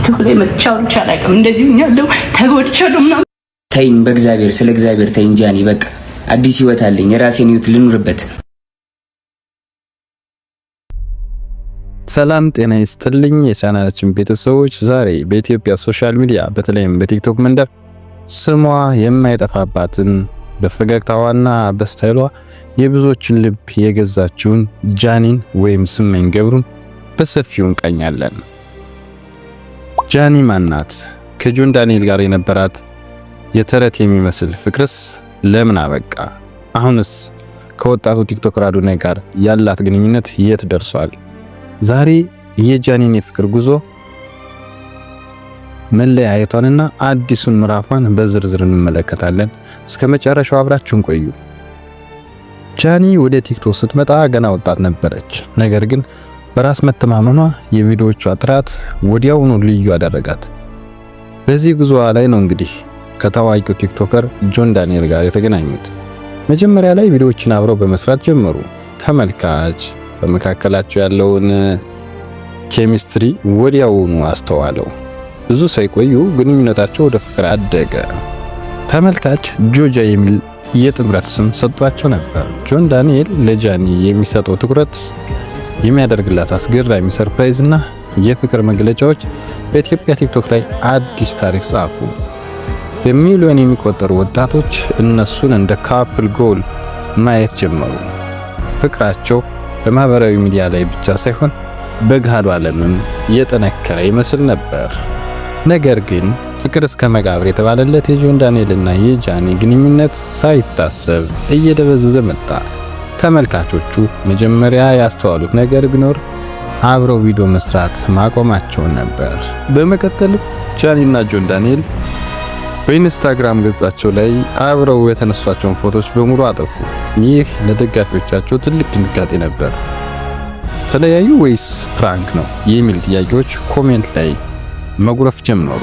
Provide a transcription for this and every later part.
ቲክቶክ ላይ መጥቼ አውርቼ አላውቅም። እንደዚህ ሆኛለሁ፣ ተጎድቻለሁ ምናምን። ተይኝ፣ በእግዚአብሔር፣ ስለ እግዚአብሔር ተይኝ ጃኒ። በቃ አዲስ ህይወት አለኝ፣ የራሴን ህይወት ልኑርበት። ሰላም ጤና ይስጥልኝ የቻናላችን ቤተሰቦች፣ ዛሬ በኢትዮጵያ social media በተለይም በቲክቶክ መንደር ስሟ የማይጠፋባትን፣ በፈገግታዋና በ style ዋ የብዙዎችን ልብ የገዛችውን ጃኒን ወይም ስመኝ ገብሩን በሰፊው እንቃኛለን። ጃኒ ማናት? ከጆን ዳንኤል ጋር የነበራት የተረት የሚመስል ፍቅርስ ለምን አበቃ? አሁንስ ከወጣቱ ቲክቶከር አዶናይ ጋር ያላት ግንኙነት የት ደርሷል? ዛሬ የጃኒን የፍቅር ጉዞ፣ መለያየቷንና አዲሱን ምዕራፏን በዝርዝር እንመለከታለን። እስከ መጨረሻው አብራችሁን ቆዩ። ጃኒ ወደ ቲክቶክ ስትመጣ ገና ወጣት ነበረች። ነገር ግን በራስ መተማመኗ፣ የቪዲዮዎቿ ጥራት ወዲያውኑ ልዩ አደረጋት። በዚህ ጉዞዋ ላይ ነው እንግዲህ ከታዋቂው ቲክቶከር ጆን ዳንኤል ጋር የተገናኙት። መጀመሪያ ላይ ቪዲዮዎችን አብረው በመስራት ጀመሩ። ተመልካች በመካከላቸው ያለውን ኬሚስትሪ ወዲያውኑ አስተዋለው። ብዙ ሳይቆዩ ግንኙነታቸው ወደ ፍቅር አደገ። ተመልካች ጆጃ የሚል የጥምረት ስም ሰጥቷቸው ነበር። ጆን ዳንኤል ለጃኒ የሚሰጠው ትኩረት፣ የሚያደርግላት አስገራሚ surprise እና የፍቅር መግለጫዎች በኢትዮጵያ ቲክቶክ ላይ አዲስ ታሪክ ጻፉ። በሚሊዮን የሚቆጠሩ ወጣቶች እነሱን እንደ couple goal ማየት ጀመሩ። ፍቅራቸው በማህበራዊ ሚዲያ ላይ ብቻ ሳይሆን በገሃዱ ዓለምም የጠነከረ ይመስል ነበር። ነገር ግን ፍቅር እስከ መቃብር የተባለለት የጆን ዳንኤልና የጃኒ ግንኙነት ሳይታሰብ እየደበዘዘ መጣ። ተመልካቾቹ መጀመሪያ ያስተዋሉት ነገር ቢኖር አብረው ቪዲዮ መስራት ማቆማቸውን ነበር። በመቀጠል ጃኒና ጆን ዳንኤል በኢንስታግራም ገጻቸው ላይ አብረው የተነሷቸውን ፎቶዎች በሙሉ አጠፉ። ይህ ለደጋፊዎቻቸው ትልቅ ድንጋጤ ነበር። ተለያዩ ወይስ prank ነው የሚል ጥያቄዎች comment ላይ መጉረፍ ጀመሩ።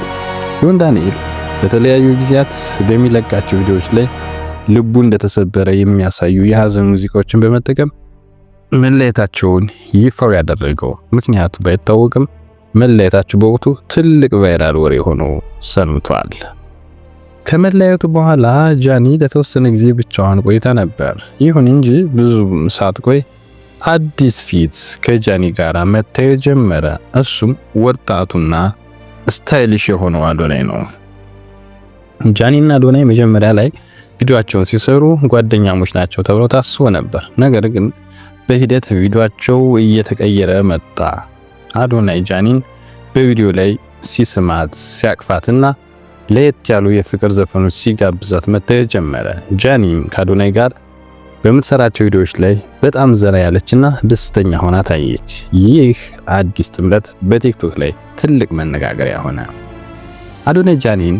ጆን ዳንኤል በተለያዩ ጊዜያት በሚለቃቸው ቪዲዮዎች ላይ ልቡ እንደተሰበረ የሚያሳዩ የሀዘን ሙዚቃዎችን በመጠቀም መለየታቸውን ይፋው ያደረገው ምክንያቱ ባይታወቅም መለየታቸው በወቅቱ ትልቅ viral ወሬ ሆኖ ሰንብቷል። ከመለያየቱ በኋላ ጃኒ ለተወሰነ ጊዜ ብቻዋን ቆይታ ነበር። ይሁን እንጂ ብዙ ሳትቆይ አዲስ ፊት ከጃኒ ጋር መታየት ጀመረ። እሱም ወጣቱና stylish የሆነው አዶናይ ነው። ጃኒና አዶናይ መጀመሪያ ላይ ቪዲዮአቸውን ሲሰሩ ጓደኛሞች ናቸው ተብሎ ታስቦ ነበር። ነገር ግን በሂደት ቪዲዮአቸው እየተቀየረ መጣ። አዶናይ ጃኒን በቪዲዮ ላይ ሲስማት፣ ሲያቅፋትና ለየት ያሉ የፍቅር ዘፈኖች ሲጋብዛት መታየት ጀመረ። ጃኒም ከአዶናይ ጋር በምትሰራቸው ቪዲዮዎች ላይ በጣም ዘና ያለችና ደስተኛ ሆና ታየች። ይህ አዲስ ጥምረት በቲክቶክ ላይ ትልቅ መነጋገሪያ ሆነ። አዶናይ ጃኒን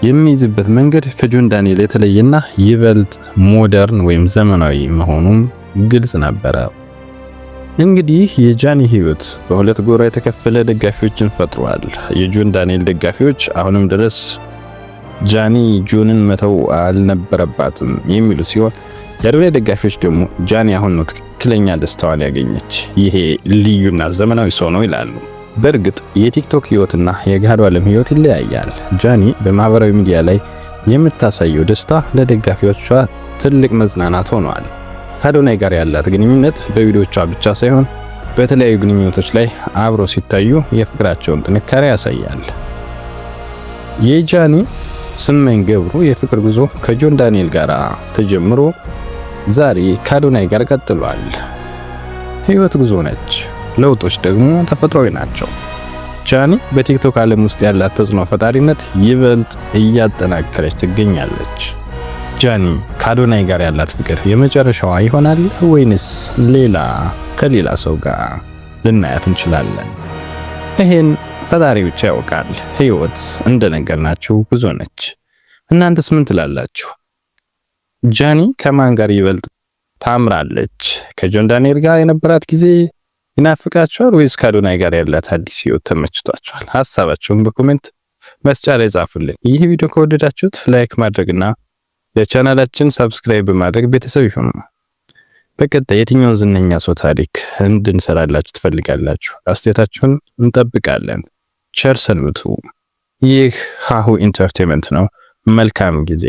የሚይዝበት መንገድ ከጆን ዳንኤል የተለየና ይበልጥ modern ወይም ዘመናዊ መሆኑም ግልጽ ነበረ። እንግዲህ የጃኒ ህይወት በሁለት ጎራ የተከፈለ ደጋፊዎችን ፈጥሯል። የጆን ዳንኤል ደጋፊዎች አሁንም ድረስ ጃኒ ጆንን መተው አልነበረባትም የሚሉ ሲሆን፣ የአዶናይ ደጋፊዎች ደግሞ ጃኒ አሁን ነው ትክክለኛ ደስታዋን ያገኘች፣ ይሄ ልዩና ዘመናዊ ሰው ነው ይላሉ። በእርግጥ የቲክቶክ ህይወትና የገሃዱ ዓለም ህይወት ይለያያል። ጃኒ በማህበራዊ ሚዲያ ላይ የምታሳየው ደስታ ለደጋፊዎቿ ትልቅ መጽናናት ሆኗል። ከአዶናይ ጋር ያላት ግንኙነት በቪዲዮቿ ብቻ ሳይሆን በተለያዩ ግንኙነቶች ላይ አብረው ሲታዩ የፍቅራቸውን ጥንካሬ ያሳያል። የጃኒ ስመኝ ገብሩ የፍቅር ጉዞ ከጆን ዳንኤል ጋር ተጀምሮ ዛሬ ከአዶናይ ጋር ቀጥሏል። ህይወት ጉዞ ነች፣ ለውጦች ደግሞ ተፈጥሯዊ ናቸው። ጃኒ በቲክቶክ ዓለም ውስጥ ያላት ተጽዕኖ ፈጣሪነት ይበልጥ እያጠናከረች ትገኛለች። ጃኒ ከአዶናይ ጋር ያላት ፍቅር የመጨረሻዋ ይሆናል ወይንስ ሌላ ከሌላ ሰው ጋር ልናያት እንችላለን? ይሄን ፈጣሪ ብቻ ያውቃል። ህይወት እንደነገርናችሁ ጉዞ ነች። እናንተስ ምን ትላላችሁ? ጃኒ ከማን ጋር ይበልጥ ታምራለች? ከጆን ዳንኤል ጋር የነበራት ጊዜ ይናፍቃችኋል ወይስ ከአዶናይ ጋር ያላት አዲስ ህይወት ተመችቷችኋል? ሀሳባችሁን በ comment መስጫ ላይ ጻፉልን። ይህ ቪዲዮ ከወደዳችሁት like ማድረግና ለቻናላችን subscribe በማድረግ ቤተሰብ ይሁኑ። በቀጣይ የትኛውን ዝነኛ ሰው ታሪክ እንድንሰራላችሁ ትፈልጋላችሁ? አስተያየታችሁን እንጠብቃለን። ቸር ሰንብቱ። ይህ ሀሁ Entertainment ነው። መልካም ጊዜ።